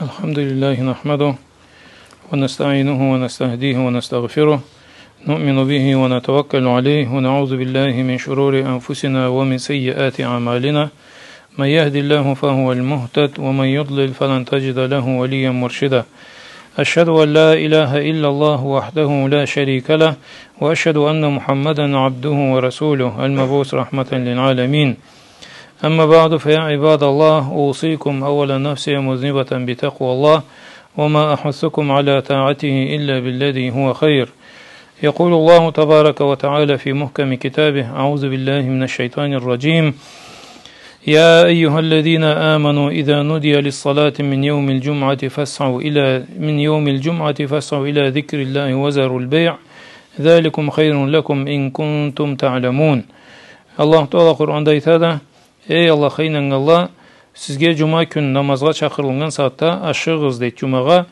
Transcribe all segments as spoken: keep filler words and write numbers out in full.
الحمد لله نحمده ونستعينه ونستهديه ونستغفره، نؤمن به ونتوكل عليه، ونعوذ بالله من شرور أنفسنا ومن سيئات أعمالنا. من يهد الله فهو المهتد، ومن يضلل فلن تجد له وليا مرشدا. أشهد أن لا إله إلا الله وحده لا شريك له، وأشهد أن محمدا عبده ورسوله المبعوث رحمة للعالمين. أما بعد، فيا عباد الله، أوصيكم أولا نفسي مذنبة بتقوى الله، وما أحثكم على طاعته إلا بالذي هو خير. يقول الله تبارك وتعالى في محكم كتابه: أعوذ بالله من الشيطان الرجيم. يا أيها الذين آمنوا إذا نودي للصلاة من يوم الجمعة فاسعوا إلى، من يوم الجمعة فاسعوا إلى ذكر الله وذروا البيع، ذلكم خير لكم إن كنتم تعلمون. Аллаху Тагъала Къуранда айтады: «Эй Аллахха ийнаннганла, сизге джума кюн намазгъа чакъырылыннган сагъатда ашыгъыгъыз, — дейди, — джумагъа,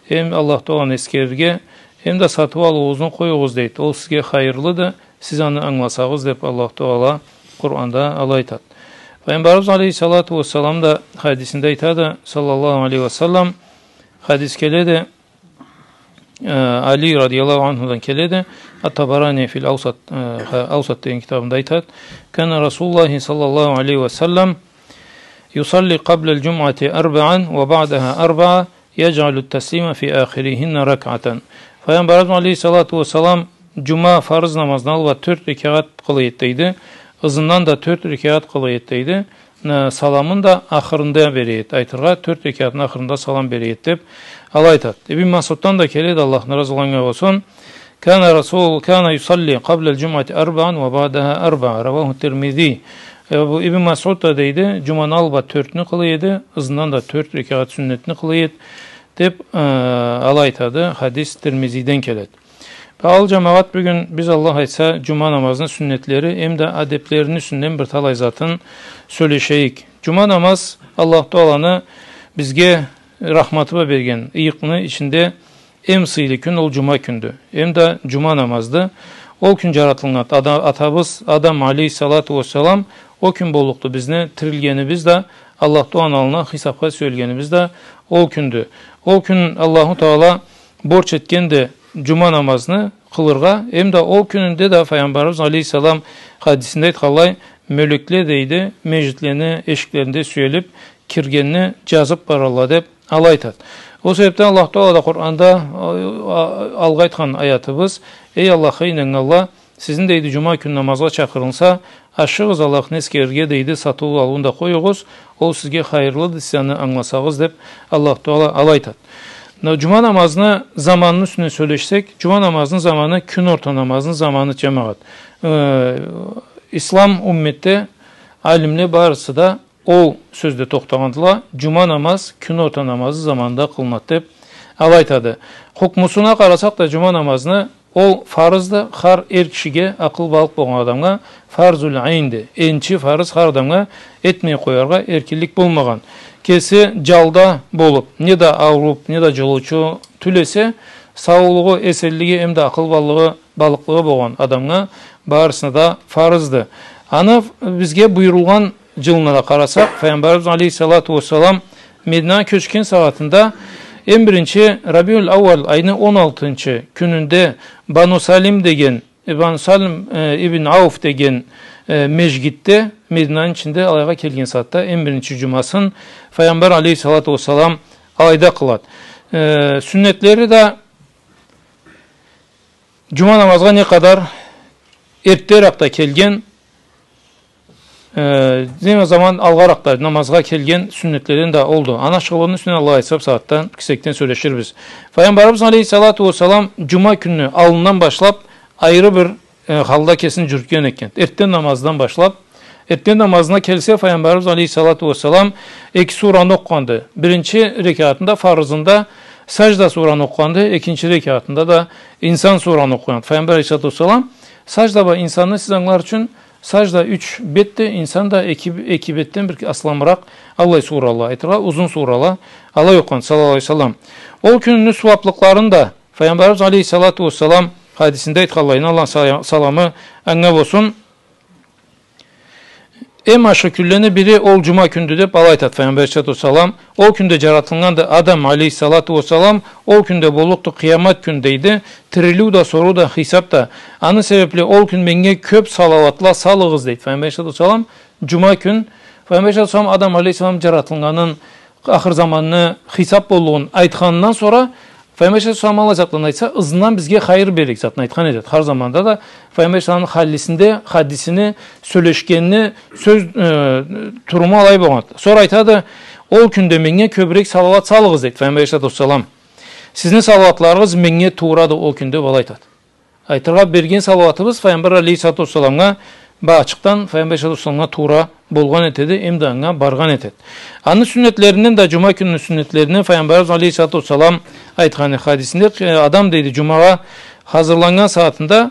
эм Аллаху Тагъаланы эсгерирге, эм да сатыу-алыуугъузну къоюгъуз, — дейди. — Ол сизге хайырлыды, сиз аны ангыласагъыз», — деб Аллаху Тагъала Къуранда алай айтады. Файгъамбарыбыз алейхиссалату уассалам да хадисинде айтады, саллаллаху алейхи ва саллам, хадис келеди, э, Али радияллаху анхудан келеди, Ат-Табарани филь Аусат, э, ха-, Аусат деген китабында айтады: كان رسول الله صلى الله عليه وسلم يصلي قبل الجمعة أربعا وبعدها أربعا يجعل التسليم في آخرهن ركعة. Файгъамбарыбыз алейхиссалату уассалам джума фарыз намазны аллы бла тёрт рекагъат къыла эди, дейди. Ызындан да тёрт рекагъат къыла эди, дейди. Э, саламын да ахырында бере эди. Айтыргъа, тёрт рекагъатны ахырында салам бере эди, деб алай айтады. Ибн Масъуддан да келеди, Аллахны разылыгъы анга болсун: كان رسول، كان يصلي قبل الجمعة أربعا وبعدها أربعا. رواه الترمذي. Э, бу Ибн Масъуд да, дейди, джуманы аллы бла тёртню къыла эди, ызындан да тёрт рекагъат сюннетни къыла эди, деб, э, алай айтады. Хадис Тирмизиден келеди. Багъалы джамагъат, бюгюн биз, Аллах айтса, джума намазны сюннетлери эм да адеблерини юсюнден бир талай затын сёлешейик. Джума намаз Аллаху Тагъаланы бизге рахматы бла берген ыйыкъны ичинде эм сыйлы кюн ол джума кюндю. Эм да джума намазды. Ол кюн джаратылгъан ата-, атабыз Адам алейхиссалату уассалам ол кюн боллукъду. Бизни тирилгенибиз да, Аллаху Тагъаланы аллына хисабха сюелгенибиз да ол кюндю. Ол кюн Аллаху Тагъала борч этгенди джума намазны къылыргъа, эм да ол кюнюнде да Файгъамбарыбыз алейхиссалам хадисинде айтханлай, мёлекле, дейди, межгитлени эшиклеринде сюелиб, киргенни джазыб баралла, деб алай айтады. Ол себебден Аллаху Тагъала да Къуранда, а, а, алгъа айтхан аятыбыз: «Эй Аллахха ийнаннганла, сизни, дейди, джума кюн намазгъа чакъырылса, ашыгъыз Аллахны эсгерирге, дейди, сатыу-алыуну да къоюгъуз, ол сизге хайырлыды, сиз аны ангыласагъыз», — деб Аллаху Тагъала алай айтады. Мына джума намазны заманыны юсюнден сёлешсек, джума намазны заманы кюн орта намазны заманы, джамагъат. Э, ислам умметде алимле барысы да ол сёзде тохтагъандыла, джума намаз кюн орта намазы заманында къылынады, деб алай айтады. Хукмусуна къарасакъ да, джума намазны, ол фарызды, хар эр кишиге, акъыл-балыкъ болгъан адамгъа, фарзул айнди, энчи фарыз, хар адамгъа этмей къояргъа эркинлик болмагъан. Кеси джалда болуб, не да ауруб, не да джылыучу тюл эсе, саулугъу, эсенлиги эм да акъыл-балыкъ-, балыкълыгъы болгъан адамгъа барысына да фарызды. Аны бизге буюрулгъан джылына да къарасакъ, Файгъамбарыбыз алейхиссалату уассалам Мединагъа кёчген сагъатында эм биринчи Рабиуль-Ауаль айны он алтынчы кюнюнде Бану Салим деген, э, Бану Салим, э, ибн Ауф деген, э, межгитде, Мединаны ичинде алайгъа келген сагъатда эм биринчи джумасын Файгъамбар алейхиссалату уассалам алайда къылады. Э, сюннетлери да джума намазгъа не къадар эртдеракъда келген, э, не заман алгъаракъда намазгъа келген сюннетледен да олду. Аны ашхылыгъыны юсюнден, Аллах айтса, бусагъатда кесекден сёлеширбиз. Файгъамбарыбыз алейхиссалату уассалам джума кюнню аллындан башлаб айры бир, э, халда кесин джюрютген экен. Эртден намаздан башлаб, эртден намазына келсе, Файгъамбарыбыз алейхиссалату уассалам эки сураны окъугъанды. Биринчи рекатында, фарызында Сажда сураны окъугъанды, экинчи рекатында да Инсан сураны окъугъанды. Файгъамбар алейхиссалату уассалам, Сажда бла Инсанны сиз ангылар ючюн, Сажда юч бетди, Инсан да эки, эки бетден бир асламыракъ, аллай сурала, айтыргъа, узун сурала, алай окъугъанды, саллаллаху алейхи ва саллам. Ол кюнню сууаблыкъларын да Файгъамбарыбыз алейхиссалату уассалам хадисинде айтханлайына, Аллахны сала-, саламы анга болсун. Эм ашхы кюнлени бири ол джума кюндю деб, алай айтад Файгъамбар алейхиссалату уассалам. Ол кюнде джаратылгъанды Адам алейхиссалату уассалам, ол кюнде боллукъду къыямат кюн, дейди, тирилиу да, соруу да, хисаб да. Аны себебли ол кюн меннге кёб салауатла салыгъыз, дейди Файгъамбар алейхиссалату уассалам. Джума кюн Файгъамбар алейхиссалату уассалам Адам алейхиссалам джаратылгъанын, ахыр заманны, хисаб боллугъун айтханындан сора, Файгъамбар алейхиссалату уассалам аллай затланы айтса, ызындан бизге хайыр берлик затны айтхан этед. Хар заманда да Файгъамбар алейхиссалату уассалам халисинде, хадисини, сёлешгенини, сёз, э, туруму алай болгъанды. Сора айтады, ол кюнде меннге кёбюрек салауат салыгъыз, дейди Файгъамбар алейхиссалату уассалам. Сизни салауатларыгъыз меннге туурады ол кюнде, алай айтады. Айтыргъа, берген салауатыбыз Файгъамбар алейхиссалату уассаламгъа, ба ачыкъдан Файгъамбар алейхиссалату уассаламгъа туура болгъан этеди, эм да анга баргъан этеди. Аны сюннетлеринден да, джума кюнню сюннетлеринден, Файгъамбарыбыз алейхиссалату уассалам айтханы хадисинде, э, адам, дейди, джумагъа хазырланнган сагъатында,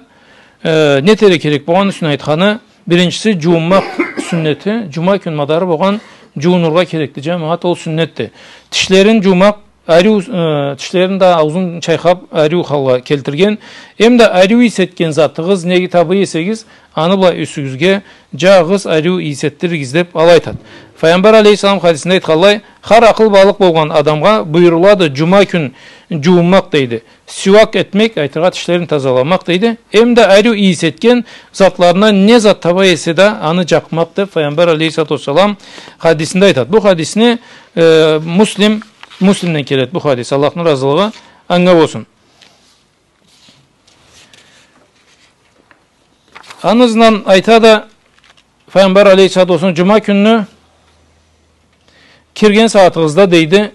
э, не этерге керек болгъан ючюн айтханы, биринчиси, джууунмакъ сюннети, джума кюн мадары болгъан джуунургъа керекди, джамагъат, ол сюннетди. Тишлерин джуумакъ, ариу, э, тишлерин да, аузун чайкъаб, ариу халгъа келтирген, эм да ариу ийис этген затыгъыз, не табый эсегиз, аны бла юсюгюзге джагъыз, ариу ийис этдиригиз, деб алай айтад. Файгъамбар алейхиссалам хадисинде айтханлай, хар акъыл-балыкъ болгъан адамгъа буюрулады джума кюн джуунмакъ, дейди. Сиуак этмек, айтыргъа, тишлерин тазаламакъ, дейди. Эм да ариу ийис этген затларындан не зат таба эсе да, аны джакъмакъ, деб Файгъамбар алейхиссалату уассалам хадисинде айтад. Бу хадисни, э, Муслим, Муслимден келед бу хадис. Аллахны разылыгъы анга болсун. Аны ызындан айтады Файгъамбар алейхиссалату уассалам, джума кюнню кирген сагъатыгъызда, дейди,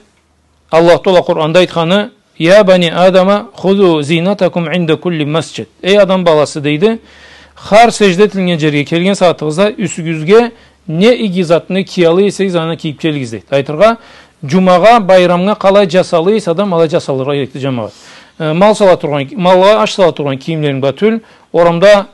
Аллах Тагъала Къуранда айтханы, «Я бани Адама, хузу зинатакум инда кулли масджид». Эй адам баласы, дейди, хар сежда этилген джерге келген сагъатыгъызда юсюгюзге не иги затны киялы эсегиз, аны кийиб келигиз, дейди. Айтыргъа, джумагъа, байрамгъа къалай джасалы эсе адам, алай джасалыргъа керекди, джамагъат. Э, мал сала тургъан, малгъа аш сала тургъан кийимлеринг бла тюл, орамда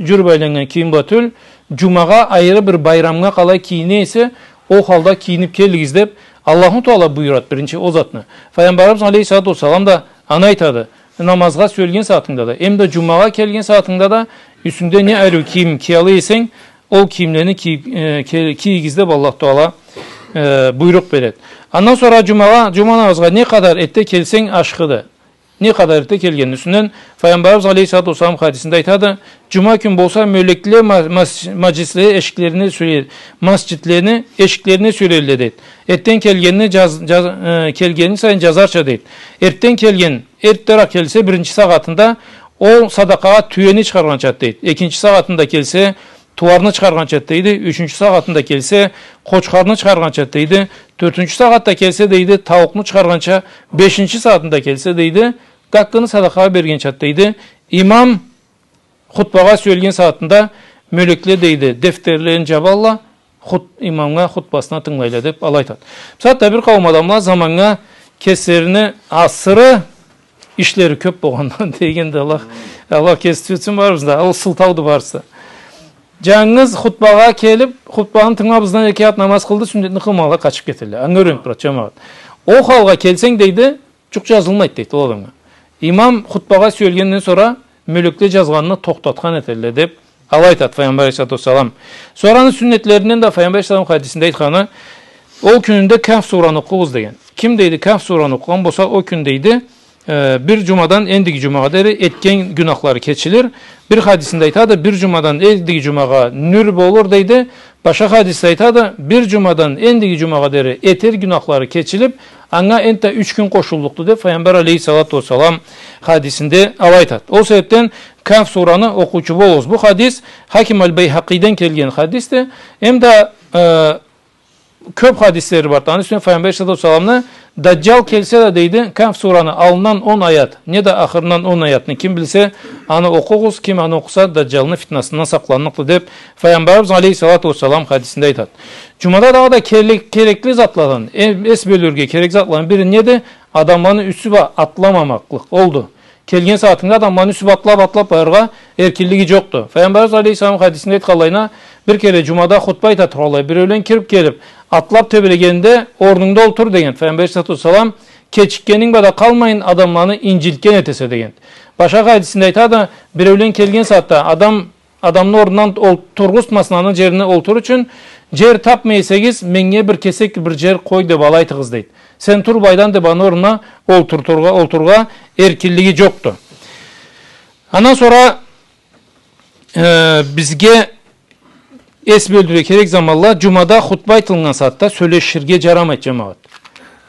джюрюб айланнган кийим бла тюл, джумагъа, айры бир байрамгъа къалай кийине эсе, ол халда кийиниб келигиз, деб Аллаху Тагъала буюрад биринчи ол затны. Файгъамбарыбыз алейхиссалату уассалам да аны айтады. Намазгъа сюелген сагъатынгда да, эм да джумагъа келген сагъатынгда да, юсюнгде не ариу кийим киялы эсенг, ол кийимлени кий-, э, ки-, кийигиз, деб Аллах Тагъала, э, буйрукъ беред. Андан сора джумагъа, джума намазгъа не къадар эрте келсенг, ашхыды. Не къадар эрте келгенни юсюнден Файгъамбарыбыз алейхиссалату уассалам хадисинде айтады, джума кюн болса, мёлекле ма-, мас-, маджлисле эшиклерине сюеле-, масджидлени эшиклерине сюелелле, дейди. Эртден келгенни джаз-, джаз-, э, келгени сайын джазарча, дейди. Эртден келген, эртдерек келсе, биринчи сагъатында ол садакъагъа тюени чыгъаргъанча, дейди. Экинчи сагъатында келсе, тууарны чыгъаргъанча, дейди, ючюнчю сагъатында келсе, къочхарны чыгъаргъанча, дейди, тёртюнчю сагъатда келсе, дейди, тауукъну чыгъаргъанча, бешинчи сагъатында келсе, дейди, гаккыны садакъагъа бергенча, дейди, имам хутбагъа сюелген сагъатында мёлекле, дейди, дефтерлерин джабалла, хут-, имамгъа хутбасына тынгылайла, деб алай айтад. Бусагъатда бир къауум адамла заманнга кеслерини асыры ишлери кёб болгъандан дегенди, Аллах, Аллах кечсин барыбызны да, ол сылтауду барысы. Джангыз хутбагъа келиб, хутбаны тынгылаб, ызындан эки ракат намаз къылды, сюннетни къылмагъанла къачыб кетелле. Анга юрениб турад джамагъат. Ол халгъа келсенг, дейди, джукъ джазылмайды, дейди, ол адамгъа. Имам хутбагъа сюелгенден сора мёлекле джазгъанны тохтатхан этелле, деб алай айтад Файгъамбар алейхиссалату уассалам. Сора аны сюннетлеринден да Файгъамбар алейхиссалам хадисинде айтханы, ол кюнюнде Кахф сураны окъугъуз деген. Ким, дейди, Кахф сураны окъугъан болса, ол кюн, дейди, э, бир джумадан эндиги джумагъа дери этген гюнахлары кечилир. Бир хадисинде айтады, бир джумадан эндиги джумагъа нюр болур, дейди. Башха хадисде айтады, бир джумадан эндиги джумагъа дери этер гюнахлары кечилиб, анга энтда юч кюн къошуллукъду, деб Файгъамбар алейхиссалату уассалам хадисинде алай айтады. Ол себебден Кахф сураны окъуучу болугъуз. Бу хадис Хаким аль-Байхакъиден келген хадисди. Эм да, э, кёб хадислери барды. Аны юсюнден Файгъамбар алейхиссалату уассаламны Даджал келсе да, дейди, Кахф сураны аллындан он аят, не да ахырындан он аятны ким билсе, аны окъугъуз, ким аны окъуса, Даджалны фитнасындан сакъланныкъды, деб Файгъамбарыбыз алейхиссалату уассалам хадисинде айтады. Джумада дагъыда керек-, керекли затладан, э-, эс бёлюрге керек затладан бири неди? Адамланы юсю бла атламамакълыкъ олду. Келген сагъатынгда адамланы юсю бла атлаб, атлаб барыргъа эркинлиги джокъду. Файгъамбарыбыз алейхиссалам хадисинде айтханлайына, бир кере джумада хутба айта тургъанлай, биреулен кириб келиб, атлаб тебрегенде, орнунгда олтур деген. Файгъамбар алейхиссалату уассалам, кечиккенинг бла да къалмайын, адамланы инджилтген этесе деген. Башха хадисинде айтады, биреулен келген сагъатда адам адамны орнундан ол-, тургъузмасын аны жерине олтурур ючюн, жер тапмай эсегиз, меннге бир кесек бир жер къой деп алай айтыгъыз, дейди. Сен тур былайдан деп аны орнуна олтуртургъа, олтурургъа эркинлиги жокъду. Андан сора, э, бизге эс бёлдюрюрге керек заманла, жумада хутба айтылыннган сагъатда сёлеширге жарамайды, жамагъат.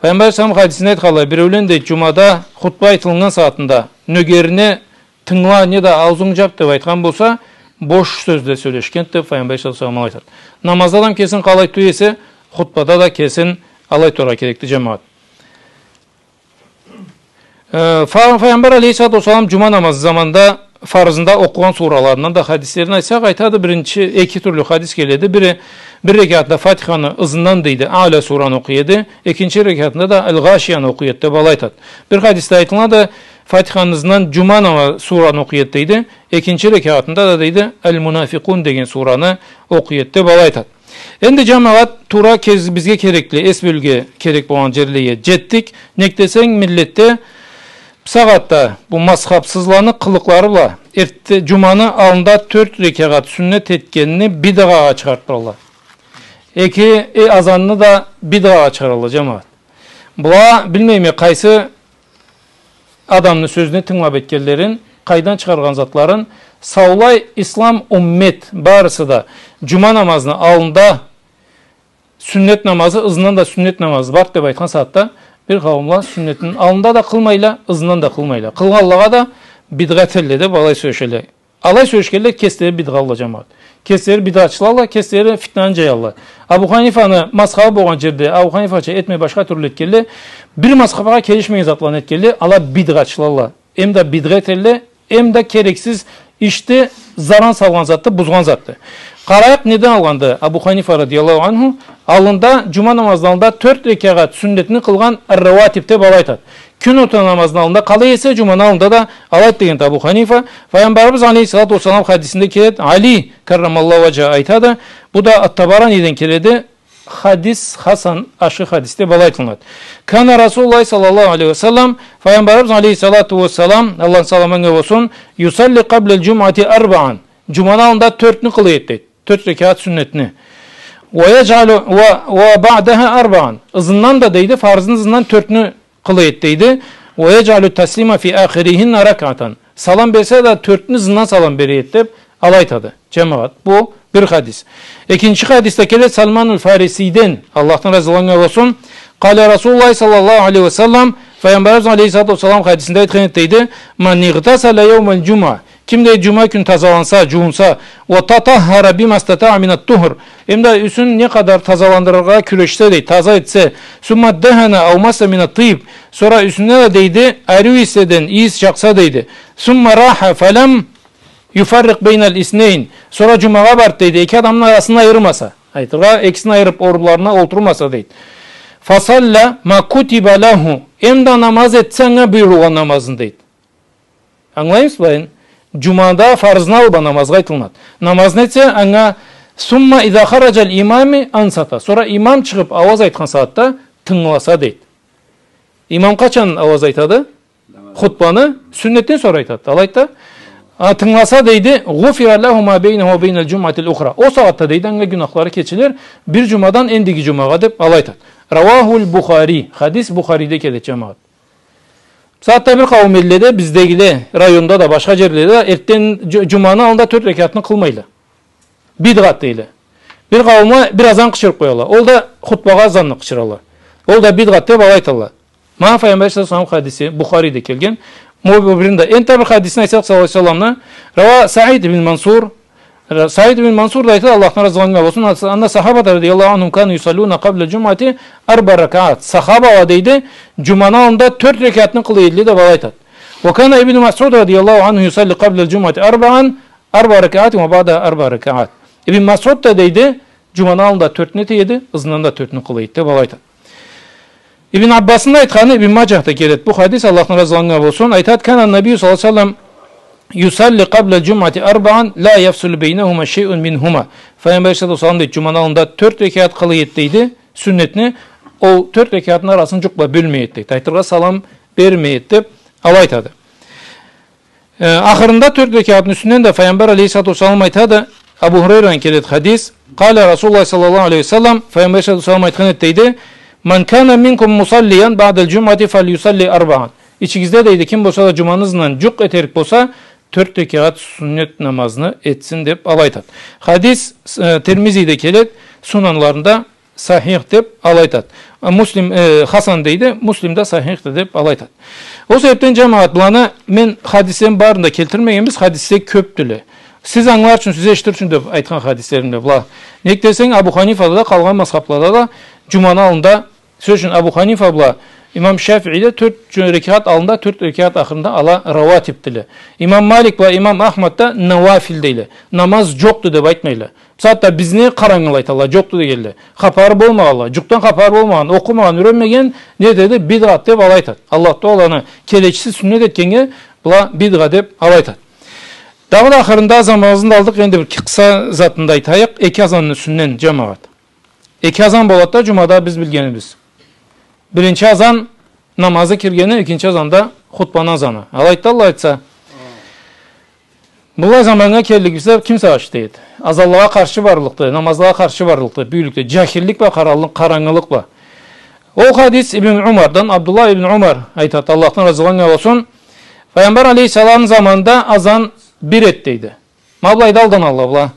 Пайгъамбар алейхиссалам хадисинде айтханлай, биреулен, дейди, жумада хутба айтылыннган сагъатында нёгерине тынгыла, неда аузунгу жап деп айтхан болса, бош сёзле сёлешгенди деп Пайгъамбар алейхиссалату уассалам айтады. Намазда адам кесин къалай тута эсе, хутбада да кесин алай турургъа керекди, жамагъат. Э, фа-, Пайгъамбар алейхиссалату уассалам жума намазы заманда фарзында окъугъан сураларындан да хадислерин айтсакъ, айтады, биринчи, эки тюрлю хадис келеди. Бири, бир рекатда Фатиханы ызындан, дейди, Аля сураны окъуй эди. Экинчи рекатында да Аль-Гъашияны окъуй эди деп алай айтады. Бир хадисде айтылады, Фатиханы ызындан жума нама-, сураны окъуй эди, дейди. Экинчи рекатында да, дейди, Аль-Мунафикъун деген сураны окъуй эди деп алай айтады. Энди, жамагъат, туура кез-, бизге керекли, эс бёлюрге керек болгъан жерлеге жетдик. Нек десенг, миллетде бусагъатда бу мазхабсызланы къылыкълары бла эртте-, жуманы аллында тёрт рекагъат сюннет этгенни бидгъагъа чыгъарып туралла. Эки, э, азанны да бидгъагъа чыгъаралла, жамагъат. Была, билмейме, къайсы адамны сёзюне тынгылап этгенлерин, къайдан чыгъаргъан затларын, саулай ислам уммет барысы да жума намазны аллында сюннет намазы, ызындан да сюннет намазы барды деп айтхан сагъатда, бир къауумла сюннетин аллында да къылмайла, ызындан да къылмайла. Къылгъанлагъа да бидгъа этелле деп алай сёлешелле. Алай сёлешгенле кеслери бидгъалла, жамагъат. Кеслери бидгъатчылалла, кеслери фитнаны жаялла. Абу Ханифаны мазхабы болгъан жерде Абу Ханифача этмей башха тюрлю этгенле, бир мазхабгъа келишмеген затланы этгенле, ала бидгъатчылалла. Эм да бидгъа этелле, эм да керексиз ишде заран салгъан затды, бузгъан затды. Къарайыкъ, неден алгъанды Абу Ханифа радияллаху анху аллында, жума намазны аллында тёрт рекагъат сюннетни къылгъан ар-раватиб деп алай айтады. Кюн орта намазны аллында къалай эсе, жуманы аллында да алайды дегенди Абу Ханифа. Пайгъамбарыбыз алейхиссалату уассалам хадисинде келеди, Али каррамаллаху ваджху айтады, бу да Ат-Табараниден келеди, хадис хасан, ашхы хадис деп алай айтылынады. Кана Расулуллах саллаллаху алейхи ва саллам, Пайгъамбарыбыз алейхиссалату уассалам, Аллахны саламы анга болсун, юсалли къабла аль-джумъати арбаъан. Жуманы аллында тёртню къылый эди, дейди. Тёрт рекат сюннетни. Ва яджъалу, ва, ва баъдаха арбаъан. Ызындан да, дейди, фарзны ызындан тёртню къылый эди, дейди. Ва яджъалу таслима фи ахирихинна ракъатан. Салам берсе да, тёртню ызындан салам бере эди, деп алай айтады. Жамагъат, бу бир хадис. Экинчи хадисде келеди Салман аль-Фарисийден, Аллахдан разылыкъ анга болсун. Къала Расулуллах саллаллаху алейхи ва саллам, Пайгъамбарыбыз алейхиссалату уассалам хадисинде айтхан эди, дейди, ман игътасала яумаль-джумъа. Ким, дейди, жума кюн тазаланса, жуунса, ва татаххара бима истатаъа мина т-тухр. Эм да юсюн не къадар тазаландырыргъа кюрешсе, дейди, таза этсе, сумма ддахана ау масса мина т-тыйб. Сора юсюне да, дейди, ариу ийисден ийис жакъса, дейди. Сумма раха фалам юфаррикъ бейналь иснейн. Сора жумагъа барды, дейди, эки адамны арасын айырмаса. Айтыргъа, экисин айырып, орунларына олтурмаса, дейди. Фасалла ма кутиба лаху. Эм да намаз этсе анга буюрулгъан намазын, дейди. Ангылаймысыз былайын? Жумада фарзны алып а намазгъа айтылынады. Намазны этсе анга, сумма иза хараджаль имами ансата. Сора имам чыгъып ауаз айтхан сагъатда тынгыласа, дейди. Имам къачан ауаз айтады? Хутбаны сюннетден сора айтады. Алайды да, а, тынгыласа, дейди, гъуфира лаху ма бейнаху ва бейналь джумъатиль ухра. Ол сагъатда, дейди, анга гюнахлары кечилир, бир жумадан эндиги жумагъа, деп алай айтады. Равахуль Бухари. Хадис Бухариде келеди, жамагъат. Бусагъатда бир къауум элледе, биздегиле, районда да, башха жерледе да эртден жу-, жуманы аллында тёрт рекатны къылмайла. Бидгъат дейле. Бир къауумла бир азан къычырып къояла. Ол да хутбагъа азанны къычырала. Ол да бидгъат деп алай айтала. Ма Пайгъамбар саллаллаху алейхи ва саллам хадиси, Бухариде келген. Ма бу биринде. Энтда бир хадисин айтсакъ, саллаллаху алейхи ва салламны, рава Саид ибн Мансур, Саид ибн Мансур да айтады, Аллахдан разы анга болсун, анна сахабата радияллаху анхум кану юсаллуна къабла джумъати арба ракаат. Сахабала, дейди, жуманы аллында тёрт рекатны къылый эдиле деп алай айтады. Ва кана Ибн Масъуд радияллаху анху юсалли къабла джумъати арбаан, арба ракаат ва баъда арба ракаат. Ибн Масъуд да, дейди, жуманы аллында тёртню этей эди, ызындан да тёртню къылый эди деп алай айтады. Ибн Аббасны да айтханы Ибн Маджахда келеди. Бу хадис, Аллахдан разы анга болсун, айтады, кана ннабийю саллаллаху алейхи ва саллам юсалли къабла джумъати арбаан ла яфсулу бейнахума шейъун минхума. Пайгъамбар саллаллаху алейхи ва саллам, дейди, жуманы аллында тёрт рекат къылый эди, дейди, сюннетни, ол тёрт рекатны арасын жукъ бла бёлмей эди, дейди. Айтыргъа, салам бермей эди деп алай айтады. Э, ахырында тёрт рекатны юсюнден да Файгъамбар алейхиссалату уассалам айтады, Абу Хурайрадан келеди хадис. Къала Расулуллах саллаллаху алейхи ва саллам, Файгъамбар саллаллаху алейхи ва саллам айтхан эди, дейди: «Ман кана минкум мусаллиян баъдал джумуати фальюсалли арбаан». Ичигизде, дейди, ким болса да джуманы ызындан джукъ этерик болса, тёрт рекат сюннет намазны этсин, деп алай айтады. Хадис, э, Тирмизиде келеди, Сунанларында сахих деп алай айтады. Э, Муслим, э, хасан дейди, Муслимде сахихди деп алай айтады. Ол себепден, джамагъат, быланы мен хадислени барын да келтирмегенме, хадисле кёпдюле. Сиз ангылар ючюн, сиз эшитир ючюн деп айтхан хадислеримди была. Нек десенг, Абу Ханифада да, къалгъан мазхаблада да джуманы аллында, сёз ючюн, Абу Ханифа бла имам Шафииде тёрт рекат аллында, тёрт рекат ахырында ала раватибдиле. Имам Малик бла имам Ахмад да навафил дейле. Намаз джокъду деп айтмайла. Бусагъатда бизни къарангыла айталла, джокъду дегенле. Хапары болмагъанла, джукъдан хапары болмагъан, окъумагъан, юренмеген, не деди? Бидгъат деп алай айтады. Аллах Тааланы келечиси сюннет этгеннге была бидгъа деп алай айтады. Дагъыда ахырында, заманыбызны да алдыкъ, энди бир къысха затын да айтайыкъ, эки азанны юсюнден, джамагъат. Эки азан болады да джумада, биз билгенибиз. Биринчи азан намазы киргени, экинчи азан да хутбаны азаны. Алайды да, Аллах айтса. Быллай заманнга келдик биз да, ким сагъыш дейди? Азанлагъа къаршы барлыкъды, намазлагъа къаршы барлыкъды, бюгюнлюкде. Джахиллик бла, къараллыкъ, къарангылыкъ бла. Ол хадис Ибн Умардан, Абдуллах ибн Умар айтады, Аллахдан разы болгъан болсун. Файгъамбар алейхиссалам заманында азан бир эди дейди. Ма былайда алданалла была.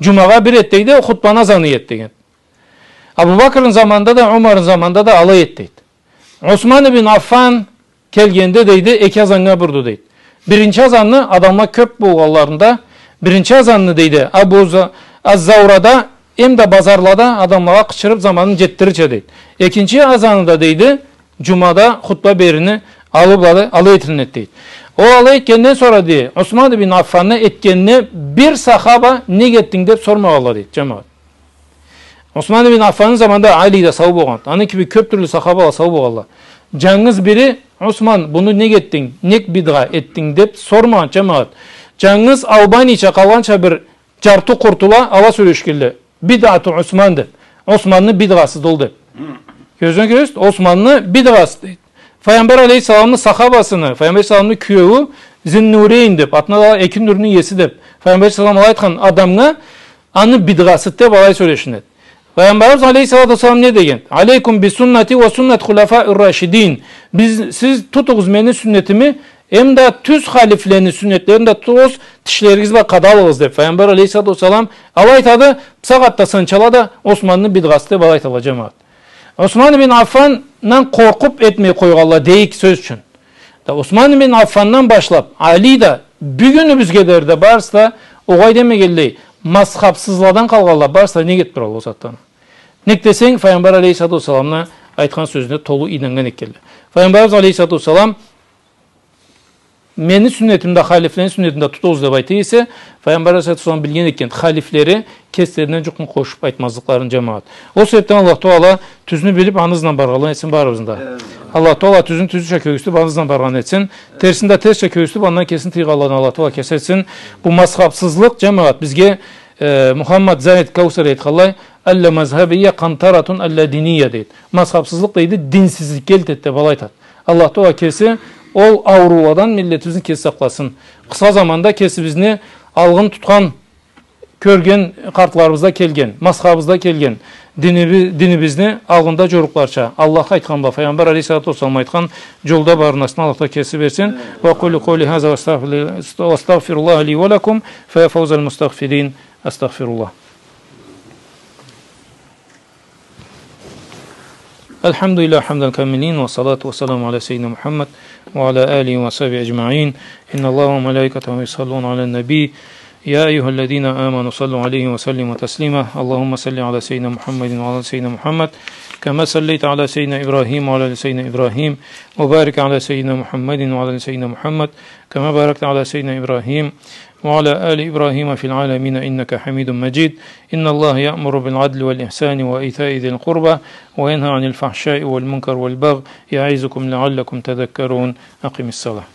Джумагъа бир эди дейди, хутбаны азаны эди деген. Абу Бакрны заманында да, Умарны заманында да алай эди дейди. Осман ибн Аффан келгенде, дейди, эки азаннга бурду, дейди. Биринчи азанны адамла кёп болгъанларында, биринчи азанны, дейди, Абу За-, Аз-Заурада, эм да базарлада адамлагъа къычырып заманын джетдирирча, дейди. Экинчи азаны да, дейди, джумада хутба берирни аллы бла да алай этилинеди, дейди. Ол алай этгенден сора, дейди, Осман ибн Аффанны этгенине бир сахаба нек этдинг деп сормагъанла, дейди, джамагъат. Осман ибн Аффанны заманында Али да сау болгъанды. Аны кибик кёп тюрлю сахабала сау болгъанла. Джангыз бири, Осман, муну нек этдинг, нек бидгъа этдинг деп сормагъан, джамагъат. Джангыз Албанийча, къалгъанча бир джарты къуртла, ала сёлешгенле. Бидгъату Осман деп. Османны бидгъасыды ол деп. Кёрдюгюз, Османны бидгъасы дейди. Файгъамбар алейхиссаламны сахабасыны, Файгъамбар алейхиссаламны кюеую Зиннурейн деп, атына да эки нюрню иеси деп, Файгъамбар алейхиссалам алай айтхан адамгъа аны бидгъасы деп алай сёлешинеди. Файгъамбарыбыз алейхиссалату уассалам не деген? «Алейкум би суннати ва суннат хулафа ир-рашидин». Биз, сиз тутугъуз мени сюннетими, эм да тюз халифлени сюннетлерин да тутугъуз, тишлеригиз бла къадалыгъыз деп. Файгъамбар алейхиссалату уассалам алай айтады, бусагъатда санчала да Османны бидгъасы деп алай айталла, джамагъат. Осман ибн Аффандан къоркъуп этмей къойгъанла дейик, сёз ючюн. Да Осман ибн Аффандан башлап, Али да, бюгюнюбюзге дери да барысы да огъай демегенлей, мазхабсызладан къалгъанла барысы да нек этип туралла ол затдан? Нек десенг, Файгъамбар алейхиссалату уассаламны айтхан сёзюне толу ийнаннган экенле. Файгъамбарыбыз алейхиссалату уассалам, «Мени сюннетимде, халифлени сюннетимде тутугъуз» деп айта эсе, Файгъамбар алейхиссалату уассалам билген экен, халифлери кеслеринден джукъну къошуп айтмазлыкъларын, джамагъат. Ол себепден Аллах Таала тюзню билип, аны ызындан баргъанладан этсин барыбызны да. Амин. Аллах Таала тюзню тюзча кёргюзтюп, аны ызындан баргъан этсин. Терсин да терсча кёргюзтюп, андан кесин тыйгъанладан Аллах Таала кеси этсин. Бу мазхабсызлыкъ, джамагъат, бизге, э, Мухаммад Заид Каусари айтханлай, «Алла мазхабия къантаратун алла диния», дейди. Мазхабсызлыкъ, дейди, динсизликге элтеди деп алай айтады. Аллах Таала кеси ол аурууладан миллетибизни кеси сакъласын. Къысха заманда кесибизни алгъын тутхан, кёрген къартларыбызда келген, мазхабыбызда келген диниби-, динибизни алгъында джорукъларча, Аллах айтхан бла, Файгъамбар алейхиссалату уассалам айтхан джолда бармасын Аллах Таала кеси берсин. Ва къулу къаули хаза ва астагъфиру-, ва астагъфируллаха ли ва лакум, фа я фаузал мустагъфирин. Астагъфируллах. الحمد لله حمد الكاملين، والصلاة والسلام على سيدنا محمد وعلى آله وصحبه أجمعين. إن الله وملائكته يصلون على النبي، يا أيها الذين آمنوا صلوا عليه وسلموا تسليما. اللهم صل على سيدنا محمد وعلى آل سيدنا محمد، كما صليت على سيدنا إبراهيم وعلى آل سيدنا إبراهيم، وبارك على سيدنا محمد وعلى آل سيدنا محمد، كما باركت على سيدنا إبراهيم وعلى آل إبراهيم في العالمين إنك حميد مجيد. إن الله يأمر بالعدل والإحسان وإيتاء ذي القربى وينهى عن الفحشاء والمنكر والبغي يعظكم لعلكم تذكرون. أقم الصلاة.